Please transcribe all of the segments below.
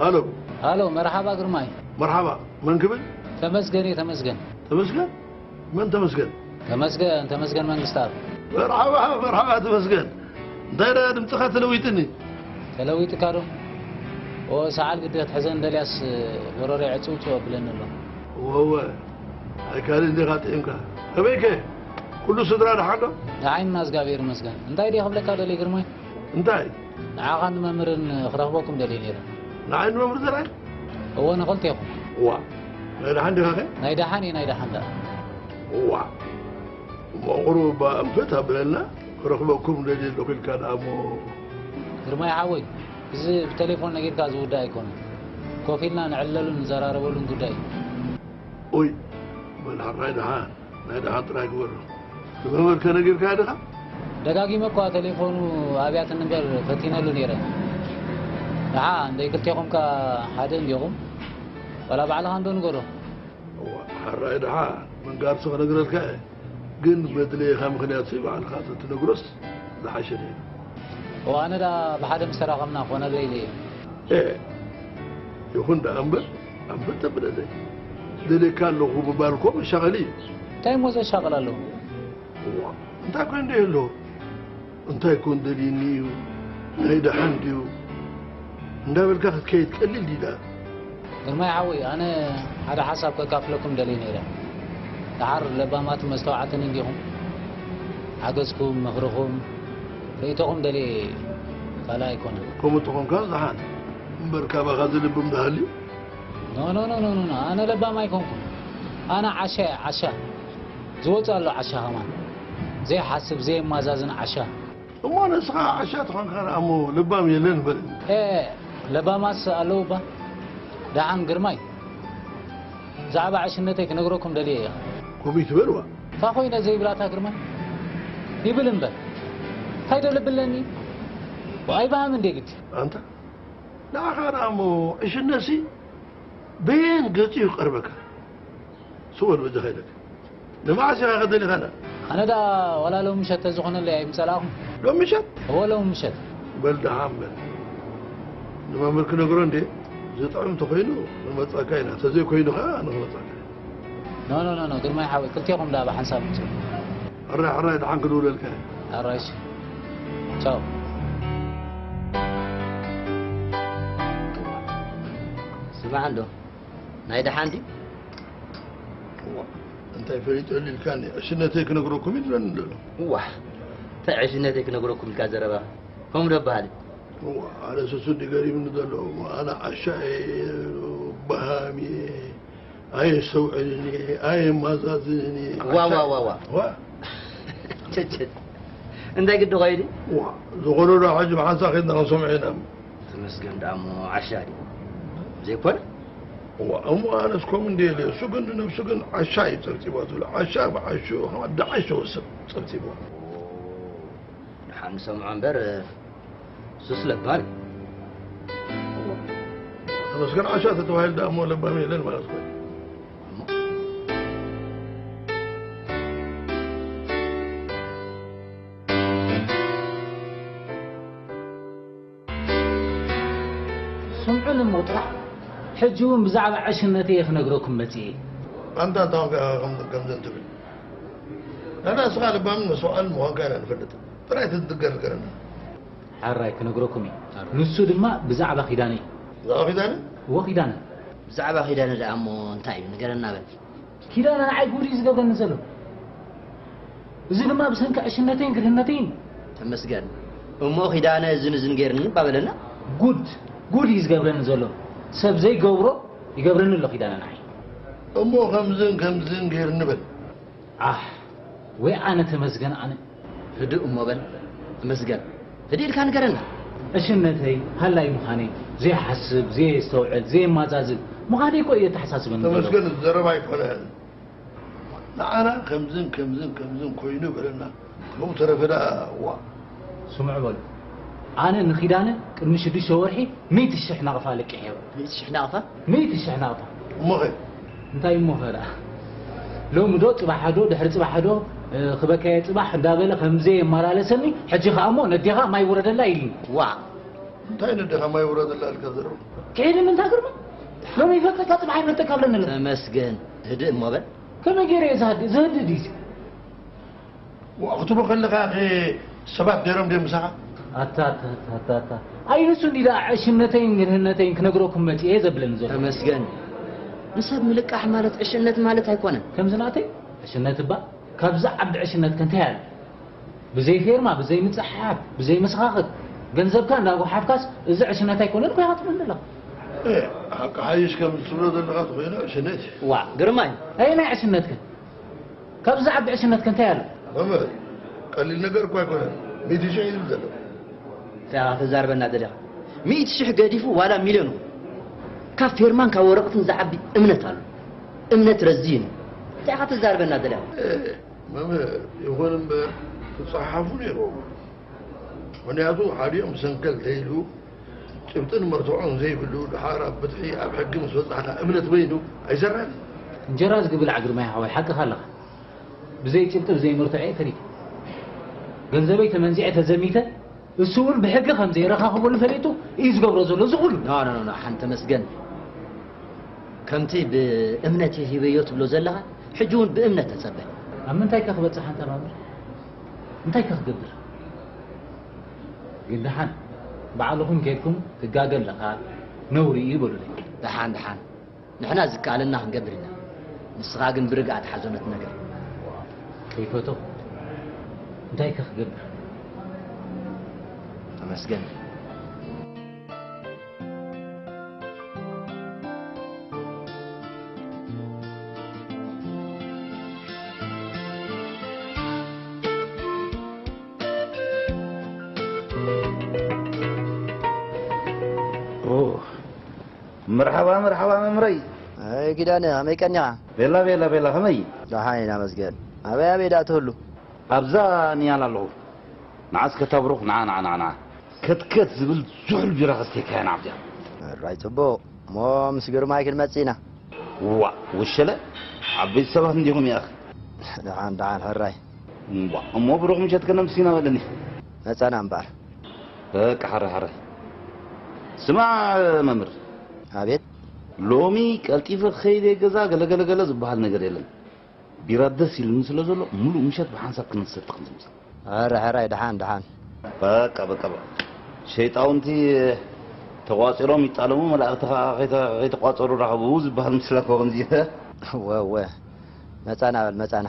ኣሎ። ኣሎ፣ መርሓባ ግርማይ። መርሓባ፣ መን ክብል? ተመስገን እየ፣ ተመስገን። ተመስገን? መን ተመስገን? ተመስገን፣ ተመስገን መንግስትኣብ። መርሓባ፣ መርሓባ ተመስገን። እንታይ ደኣ ድምፅኻ ተለዊጥኒ? ተለዊጥካ ዶ? ኦ፣ ሰዓል ግዲ ክትሕዘን ደልያስ፣ ጎረሮይ ዕፅውፅው ኣብለኒ ኣሎ። እወ፣ እወ። ኣይካልን ዲኻ ጥዒምካ? ከመይከ? ኩሉ ስድራ ደሓን ዶ? ደሓን ኢና፣ እግዚኣብሔር ይመስገን። እንታይ ድየ ክብለካ ደልየ ግርማይ? እንታይ? ንዓኻን ንመምህርን ክረኽበኩም ደልየ ነይረ። ንዓይ ንመምህር ዘርኣይ? እወ፣ ንኽልቴኹም። እዋ፣ ናይ ደሓን ዲኻኸ? ናይ ደሓን እየ፣ ናይ ደሓን ደኣ። እዋ፣ እሞ ቁሩብ እባ ኣንፈት ኣብለና፣ ክረኽበኩም ደልየ ኣለኹ ኢልካ ደኣ እሞ። ግርማይ ሓወይ፣ እዚ ብቴሌፎን ነጊርካ ዝውዳእ ኣይኮነን። ኮፍ ኢልና ንዕለሉን ንዘራረበሉን ጉዳይ እዩ። ኡይ፣ በል ሕራይ ደሓን፣ ናይ ደሓን ጥራይ ግበሮ። ንመምህር ከነጊርካዮ ዲኻ? ደጋጊመ እኳ ቴሌፎኑ ኣብያትኒ እምበር ፈቲነሉ ነይረ። ደሓ፣ እንደይ ክልቴኹምካ ሓደ እንዲኹም? ዋላ ባዕልኻ እንዶ ንገሮ። እዋ፣ ሕራይ ደሓን፣ ምንጋርሲ ክነግረልካ እየ። ግን በድለየኻ ምኽንያትሲ ባዕልኻ ተትነግሮስ ዝሓሸ ነይሩ። እዋ፣ ኣነ ደኣ ብሓደ ምስ ተራኸብና ክኾነለይ ኢለ እየ። ኤ፣ ይኹን ደኣ እምበር፣ ኣንፈት ተብለለይ። ደልየካ ኣለኹ ምባል እኮ መሻቐሊ እዩ። እንታይ እሞ ዘሻቕል ኣለዎ? እዋ፣ እንታይ ኮን ደልዩ ኣሎ? እንታይ ኮን ደልዩኒ እዩ? ናይ ደሓን ድዩ? እንዳበልካ ክትከይድ ቀሊል ድዩ ደኣ? ግርማይ ሓወይ፣ ኣነ ሓደ ሓሳብ ከካፍለኩም ደልየ ነይረ። ደሓር ለባማትን መስተውዓልትን እንዲኹም። ሓገዝኩም፣ ምኽርኹም፣ ርእይቶኹም ደልየ ካልእ ኣይኮነን። ከምኡ እንተኾንካ ደሓን። እምበር ካባኻ ዝልብም ደሃልዩ? ኖ፣ ኖ፣ ኖ፣ ኖ፣ ኖ፣ ኖ። ኣነ ለባም ኣይኮንኩን። ኣነ ዓሻ እየ፣ ዓሻ። ዝወጽእ ኣሎ ዓሻ ከማን። ዘይሓስብ፣ ዘየማዛዝን ዓሻ። እሞ ንስኻ ዓሻ ተኾንካ ደኣ እሞ ለባም የለን በል። ኤ፣ ለባማስ ኣለዉ እባ። ደሓን ግርማይ፣ ብዛዕባ ዕሽነተይ ክነግረኩም ደልየ እየ። ከምኡ ይትበልዋ። እታ ኮይነ ዘይብላታ ግርማይ ይብል እምበር። እንታይ ዶ ልቢ ኣለኒ? ኣይበሃም እንዴ ግዲ? ኣንታ፣ ንዓኻ ደኣ እሞ ዕሽነትሲ በየን ገጹ እዩ ክቐርበካ? ስቕ በል በጃኻ ኢለካ። ንመዓስ ኢኻ ከደሊኻና? ኣነ ደኣ ዋላ ሎሚ ምሸት ተዝኾነለይ ኣይምጸላእኹም። ሎሚ ምሸት? እወ፣ ሎሚ ምሸት። በል ደሓን በል። ንመምህር ክነግሮ እንዴ? ዝጥዕም እንተኾይኑ ክንመጻካ ኢና፣ ተዘይኮይኑ ኸኣ ንኽመጻካ ኢና። ኖ፣ ኖ፣ ኖ፣ ኖ፣ ግርማይ ሓወይ፣ ክልቴኹም ደኣ ብሓንሳብ ምጹ። ሕራይ፣ ሕራይ፣ ደሓን ክድውለልካ እየ። ሕራይ፣ እሺ። ቻው። ስማዕ እንዶ፣ ናይ ደሓን ድዩ? እዋ፣ እንታይ ፈሊጠሉ ኢልካኒ? ዕሽነተይ ክነግረኩም እዩ ዝብለኒ ዘሎ። እዋ፣ እንታይ ዕሽነተይ ክነግረኩም ኢልካ ዘረባ? ከምኡ ዶ በሃሊ? እዋ፣ ኣነ ስሱ እንዲ ገሪምኒ ዘሎ። እዋ፣ ኣነ ዓሻ እየ፣ በሃም እየ፣ ኣየስተውዕልን እየ፣ ኣየማዛዝንን እየ። ዋ፣ ዋ፣ ዋ፣ ዋ። ዋ። ቸቸት። እንታይ ግዲ ኾይኑ? ዋ፣ ዝኾነ ዶ ሕጂ ብሓንሳብ ኬድና ክንሰምዖ ኢና። ተመስገን ደኣ እሞ ዓሻ ድዩ? ዘይኮነ? እዋ፣ እሞ ኣነስ ከምኡ እንድየ ኢለ፣ እሱ ግን ንነብሱ ግን ዓሻ እዩ ጸብጺባ ትብሎ። ዓሻ ብዓሹ፣ ከም ኣደ ዓሻ ወሰብ ጸብጺብዋ። ደሓን ንሰምዖ እምበር፣ እሱስ ለባም እዩ። እዋ፣ ተመስገን ዓሻ ተተባሂሉ ደኣ እሞ ለባም የለን ማለት እኮ እዩ። እሞ ስምዑኒ እሞ ጥራሕ፣ ሕጂ እውን ብዛዕባ ዕሽነተይ እየ ክነግረኩም መጺኤ። ኣንታ እንታይ ኮንካ ኢኻ ከም-፣ ከምዘን ትብል? ንሕና ንስኻ ለባምን መስተውዓልን ምዃንካ ኢና ንፈልጥ። ጥራይ ትትገር ንገረና። ሕራይ ክነግረኩም እየ። ሕራይ። ንሱ ድማ ብዛዕባ ኪዳነ እዩ። ብዛዕባ ኪዳነ? እወ፣ ኪዳነ። ብዛዕባ ኪዳነ ደኣ እሞ እንታይ እዩ? ንገረና በል። ኪዳነ ንዓይ ጉድ እዩ ዝገብረኒ ዘሎ። እዚ ድማ ብሰንኪ ዕሽነተይን ግርህነተይን። ተመስገን። እሞ ኪዳነ እዝን እዝን ገይርኒ እባ በለና። ጉድ፣ ጉድ እዩ ዝገብረኒ ዘሎ። ሰብ ዘይገብሮ ይገብረኒ ኣሎ ኪዳነ ንዓይ። እሞ ከምዝን ከምዝን ገይርኒ በል። ኣሕ፣ ወይ ኣነ ተመስገን ኣነ። ህድእ እሞ በል፣ ተመስገን። ህድእ ኢልካ ንገረና። ዕሽነተይ፣ ሃላይ ምዃነይ፣ ዘይሓስብ፣ ዘየስተውዕል፣ ዘየማዛዝን ምዃነይ እኮ እዩ የተሓሳስበኒ ዘሎ። ተመስገን፣ ዘረባ ኣይኮነን። ንዓና ከምዝን ከምዝን ከምዝን ኮይኑ በለና። ብኡ ተረፈ ደኣ፣ ዋ። ስምዑ በሉ። ኣነ ንኪዳነ ቅድሚ ሽዱሽተ ወርሒ ሚእቲ ሽሕ ናቕፋ ለቂሐዮ። ሚእቲ ሽሕ ናቕፋ? ሚእቲ ሽሕ ናቕፋ። እሞኸ? እንታይ እሞኸ ደኣ? ሎሚ ዶ፣ ጽባሕ ዶ፣ ድሕሪ ጽባሕ ዶ፣ እ፣ ክበካየ ጽባሕ እንዳበለ ከምዘየመላለሰኒ፣ ሕጂ ከኣ እሞ ነዴኻ ማይ ውረደላ ኢልኒ። ዋእ! እንታይ ነደኻ ማይ ውረደላ ኢልካ ዘረቡ? ክሒድ ምንታ ግርማ? ሎሚ ይፈልጠካ፣ ጽባሕ ይፈልጠካ ብለኒ ኣሎ። ተመስገን። ህድእ እሞ በል። ከመይ ገይረ እየ ዝሃድእ? ዝህድእ ድዩ? ዋእ፣ ክትብሎ ከለኻ ኸ ሰባት ነይሮም ድዮም ምሳኻ? ኣታ፣ ኣታ፣ ኣታ፣ ኣታ፣ ኣታ። ኣይ፣ ንሱ እንዲ ደኣ ዕሽነተይን ግርህነተይን ክነግረኩም መጺኤ ዘብለኒ ዘሎ። ተመስገን። ንሰብ ምልቃሕ ማለት ዕሽነት ማለት ኣይኮነን። ከምዚ ናተይ ዕሽነት እባ፣ ካብዚ ዓቢ ዕሽነት ከ እንታይ ኣሎ? ብዘይ ፌርማ፣ ብዘይ ምጽሓፍ፣ ብዘይ ምስኻኽት፣ ገንዘብካ እንዳጓሓፍካስ፣ እዚ ዕሽነት ኣይኮነን እኮ ኢኻ ትብል ዘለኻ። እ፣ ሓቂ ሓይሽ ከም ትብሎ ዘለኻ ተኾይኑ ዕሽነት እዩ። ዋእ፣ ግርማይ። ኣየናይ ዕሽነት ከ? ካብዚ ዝዓቢ ዕሽነት ከ እንታይ ኣሎ? መምህር፣ ቀሊል ነገር እኮ ኣይኮነን። ሚእቲ ሽሕ እዩ ዝብል ዘሎ። እንታይ ኢኻ ተዛርበና ደሊኻ? ሚእቲ ሽሕ ገዲፉ ዋላ ሚልዮን ይኹን። ካብ ፌርማን ካብ ወረቐትን ዝዓቢ እምነት ኣሎ። እምነት ረዚን እዩ። እንታይ ኢኻ ተዛርበና ደሊኻ? እ፣ መምህር፣ ይኹን እምበር ክጸሓሓፉ ነይርዎም። ምኽንያቱ ሓዲኦም ሰንከል ተይሉ ጭብጥን መርትዖን ዘይብሉ፣ ደሓር ኣብ ብድሒ ኣብ ሕጊ ምስ በጻሕካ እምነት በይኑ ኣይሰርሕን። እንጀራ ዝግብላዕ ግርማይ ሓወይ፣ ሓቅኻ ኣለኻ። ብዘይ ጭብጢ ብዘይ መርትዖ እየ ተሪፈ። ገንዘበይ ተመንዚዐ ተዘሚተ፣ እሱ እውን ብሕጊ ከም ዘየረኻኽበሉ ፈሊጡ እዩ ዝገብሮ ዘሎ እዚ ኩሉ። ኖ፣ ኖ፣ ኖ፣ ኖ፣ ሓን ተመስገን። ከምቲ ብእምነት እየ ሂበዮ ትብሎ ዘለኻ፣ ሕጂ እውን ብእምነት ተጸበ። ኣብ ምንታይ ከ ክበጽሕ ኣንታ መምህር? እንታይ ከ ክገብር? ግን ደሓን ባዕልኹም ኬድኩም ትጋገ ኣለኻ፣ ነውሪ እዩ በሉለይ። ደሓን፣ ደሓን። ንሕና ዝከኣለና ክንገብር ኢና። ንስኻ ግን ብርግኣት ሓዞ ነቲ ነገር። ከይፈተኹ እንታይ ከ ክገብር? ተመስገን። ኦ፣ መርሓባ፣ መርሓባ መምረይ። ኣይ ኪዳነ፣ ከመይ ቀኒኻ? ቤላ፣ ቤላ፣ ቤላ፣ ከመይ? ደሓን ኢና መስገን። ኣበይ፣ ኣበይ ደኣ ትህሉ? ኣብዛ ንያላ ኣለኹ። ንዓስ ከታብሩኽ፣ ንዓ፣ ንዓ፣ ንዓ፣ ንዓ። ከትከት ዝብል ዝሑል ቢራ ከስተይካያ ንዓብዚኣ። ሕራይ ጽቡቕ። እሞ ምስ ግርማይ ክንመጽእ ኢና። ዋእ፣ ውሸለ፣ ዓበይቲ ሰባት እንዲኹም ያኽ። ደሓን፣ ደሓን፣ ሕራይ። እምቧ፣ እሞ ብሩኽ ምሸት ከነምስና በለኒ። መጸና እምበኣር። በቃ፣ ሕራይ፣ ሕራይ። ስማዕ መምህር። ኣቤት። ሎሚ ቀልጢፈ ክኸይድ እየ ገዛ፣ ገለ፣ ገለ፣ ገለ ዝበሃል ነገር የለን። ቢራ ደስ ኢሉኒ ስለ ዘሎ፣ ምሉእ ምሸት ብሓንሳብ ክንሰቲ ክንዝምዘም። ሕራይ፣ ሕራይ፣ ደሓን፣ ደሓን። በቃ፣ በቃ፣ በቃ። ሸይጣውንቲ ተቋጺሮም ይጣለሙ፣ መላእኽቲ ኸኣ ከይተ-፣ ከይተቋጸሩ ራኸቡ ዝበሃል ምስላ እኮ ከምዚ። እወ፣ እወ። መጻና በል፣ መጻና።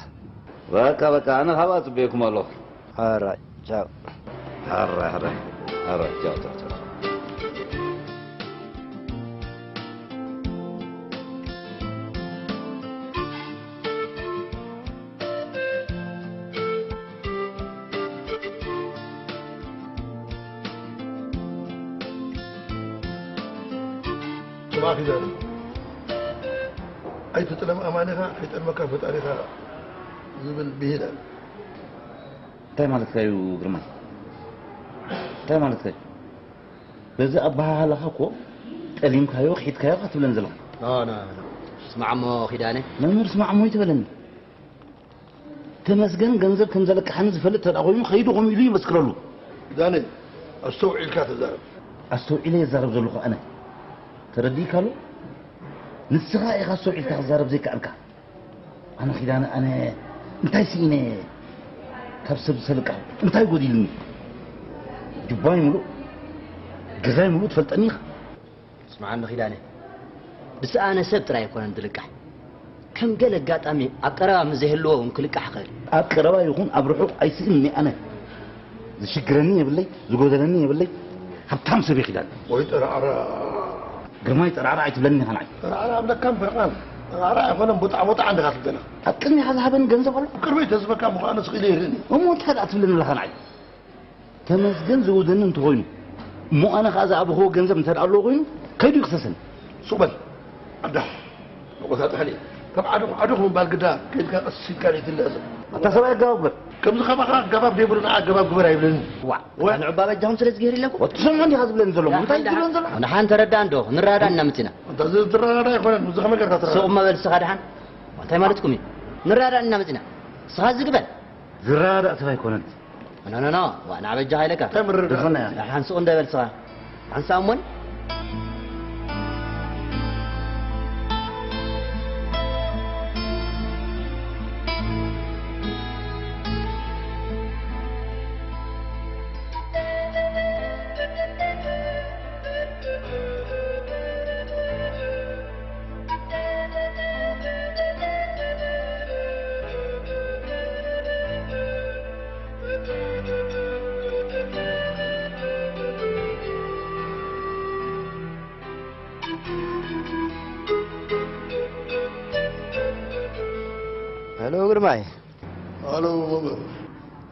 በቃ፣ በቃ፣ ኣነ ካብኣ ጽበየኩም ኣለኹ። ሕራይ፣ ቻው። ሕራይ፣ ሕራይ፣ ሕራይ፣ ቻው፣ ቻው፣ ቻው። ጽባሕ ኪዳነ፣ ኣይትጥለም ኣማኒኻ፣ ከይጠልመካ ፈጣሪኻ ዝብል ብሂል ኣሎ። እንታይ ማለትካ እዩ ግርማይ? እንታይ ማለትካ እዩ? በዚ ኣበሃህላኻ እኮ ጠሊምካዮ፣ ክሒድካዮ ኢኻ ትብለኒ ዘለኻ። ኖ፣ ኖ፣ ኖ። ስማዕ እሞ ኪዳነ። መምህር ስማዕ እሞ ኣይትበለኒ። ተመስገን ገንዘብ ከም ዘለቅሓኒ ዝፈልጥ እንተ ደኣ ኮይኑ፣ ከይዱ ከምኡ ኢሉ ይመስክረሉ። ዳንኤል፣ ኣስተውዒልካ ተዛረብ። ኣስተውዒለ እየ ዝዛረብ ዘለኹ ኣነ። ተረዲእካ ኣሎ? ንስኻ ኢኻ ኣስተውዒልካ ክትዛረብ ዘይከኣልካ። ኣነ ኪዳነ፣ ኣነ እንታይ ስኢነ ካብ ሰብ ዝሰልቃ? እንታይ ጎዲልኒ? ጁባይ ምሉእ፣ ገዛይ ምሉእ ትፈልጠኒ ኢኻ። ስምዓኒ ኪዳነ፣ ብሰኣነ ሰብ ጥራይ ኣይኮነን ዝልቃሕ። ከም ገለ ኣጋጣሚ ኣብ ቀረባ ምስ ዘይህልዎ እውን ክልቃሕ ይኽእል። ኣብ ቀረባ ይኹን ኣብ ርሑቕ ኣይስእንን እየ ኣነ። ዝሽግረኒ የብለይ፣ ዝጎደለኒ የብለይ። ሃብታም ሰብ እየ ኪዳነ። ወይ ጠራዕራ። ግርማይ ጠራዕራ ኣይትብለኒ ኢኻ ንዓይ። ጠራዕራ ኣብለካን ፈረቓን። ጠራዕራ ኣይኮነን፣ ቦጣዕ ቦጣዕ እንዲኻ ትብለና። ኣብ ቅድሚኻ ዝሃበኒ ገንዘብ ኣሎ። ኣብ ቅድመይ ተዝበካ ምዃኑ ስቕ ኢለ ይርእኒ። እሞ እንታይ ደኣ ትብለኒ ኣለኻ ንዓይ? ተመስገን ዝውደኒ እንተኾይኑ፣ እሞ ኣነ ኸኣ ዝኣበኽዎ ገንዘብ እንተ ደኣ ኣለዎ ኮይኑ፣ ከይዱ ይኽሰሰኒ። ሱቕ በል። ኣዳ፣ ንቆታ ጥሕኒ። ካብ ዓዶኹ፣ ዓዶኹ ምባል ግዳ፣ ከይድካ ቀስ ኢልካ ዘይትንእስ። ኣታ ሰብኣይ ኣገባብ ግበር። ከምዚ ከማኻ ኣገባብ ዘይብሉ ንዓ ኣገባብ ግበር ኣይብለንን። ዋእ፣ ወ- ንዑ ባበጃኹም ስለ ዝገይር ኢለኩም። ወዲ ትሰምዖ እንዲኻ ዝብለኒ ዘሎ። እንታይ ደሓን፣ ዝብለኒ ዘሎ? ደሓን ተረዳእ እንዶ፣ ንረዳዳእ ኢና መጺና። እንተ እዚ ትረዳዳእ ኣይኮነን፣ እዚ ከመይ ጌርካ ትረዳዳእ? ሱቕ እሞ በል ንስኻ ደሓን። እንታይ ማለትኩም እዩ? ንረዳዳእ ኢና መጺና። ንስኻ እዚ ግበር። ዝረዳዳእ ሰብ ኣይኮነን። ኖ፣ ኖ፣ ኖ። ዋእ፣ ንዓ በጃኻ ኢለካ። እንታይ ምርድዳእ? ደኾነ እያ። ደሓን ሱቕ እንዶ በል ንስኻ። ሓንሳብ እሞን። ሄሎ ግርማይ። ሄሎ መምህር።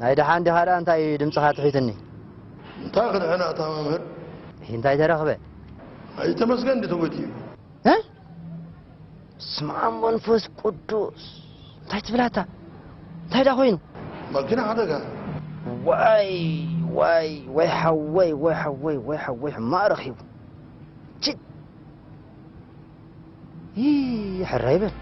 ናይ ደሓን ዲኻ ደኣ? እንታይ እዩ ድምፅኻ ትሒትኒ? እንታይ ክድሕን ኣታ መምህር? እንታይ ተረኽበ? ኣይተመስገን እንዲ ተጎዲኡ። እ? ስመ ኣብ መንፈስ ቅዱስ። እንታይ ትብላታ? እንታይ ዳ ኮይኑ? መኪና ሓደጋ። ዋይ፣ ዋይ፣ ወይ ሓወይ፣ ወይ ሓወይ፣ ወይ ሓወይ፣ ሕማቕ ረኺቡ። ችት! ይይ፣ ሕራይ በል።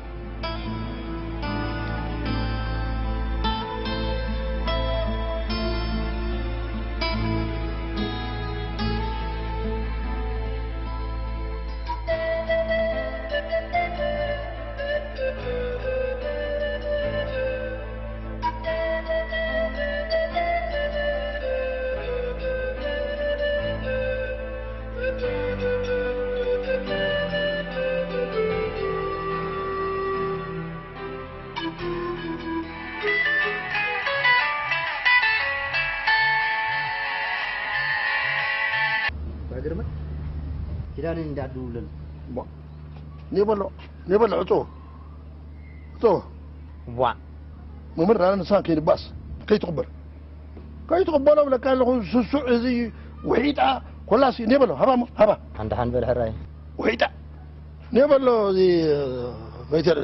ባይ ግርማ፣ ኪዳነ እንዳድውለን። ቧ፣ ኔበሎ፣ ኔበሎ፣ ዕጾ፣ ዕጾ። ቧ። መምህር፣ ኣነ ንስኻ ከይንባስ፣ ከይትቕበል። ከይትቕበሎ ብለካ ኣለኹ፣ ስሱዕ እዚ ውሒጣ፣ ኮላሲ፣ ኔበሎ፣ ሃባ እሞ፣ ሃባ። ሓንዳ ሓን በል ሕራይ። ውሒጣ። ኔበሎ፣ እዚ፣ መይተር።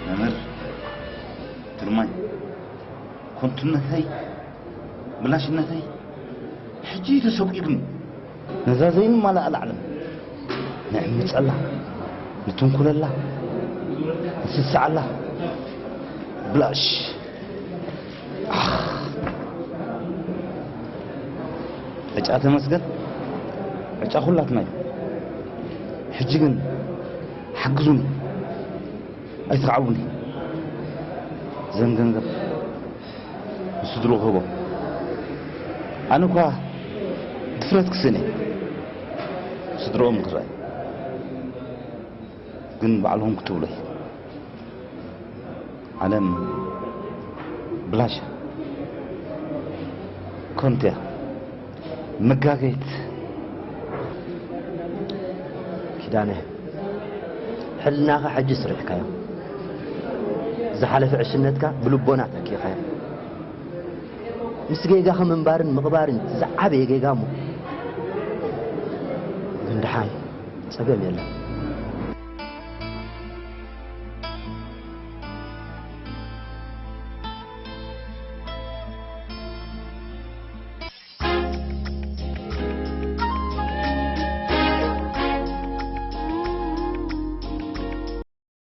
መምህር ግርማይ፣ ከንቱነተይ፣ ብላሽነተይ ሕጂ ተሰጒጉኒ። ነዛ ዘይንማላእ ዓለም ንዕምጸላ፣ ንትንኩለላ፣ ንስስዓላ። ብላሽ። ኣኽ። ዕጫ ተመስገን፣ ዕጫ ኩላትና እዩ። ሕጂ ግን ሓግዙኒ፣ ኣይትኽዓቡኒ። ዘን ገንዘብ ንስድርኡ ክህቦም። ኣነ እኳ ድፍረት ክስእን እየ፣ ስድርኦም ክረኣዩ። ግን ባዕልኹም ክትብሎ እዩ። ዓለም ብላሽ እያ። ከንቱ እያ። መጋገይት። ኪዳነ፣ ሕልናኻ ሕጂ ስሪሕካዮ። ዝሓለፈ ዕሽነትካ ብልቦና ተኪኻዮ። ምስ ጌጋኻ ምንባርን ምቕባርን ዝዓበየ ጌጋ እሞ። ግን ደሓን ጸገም የለን።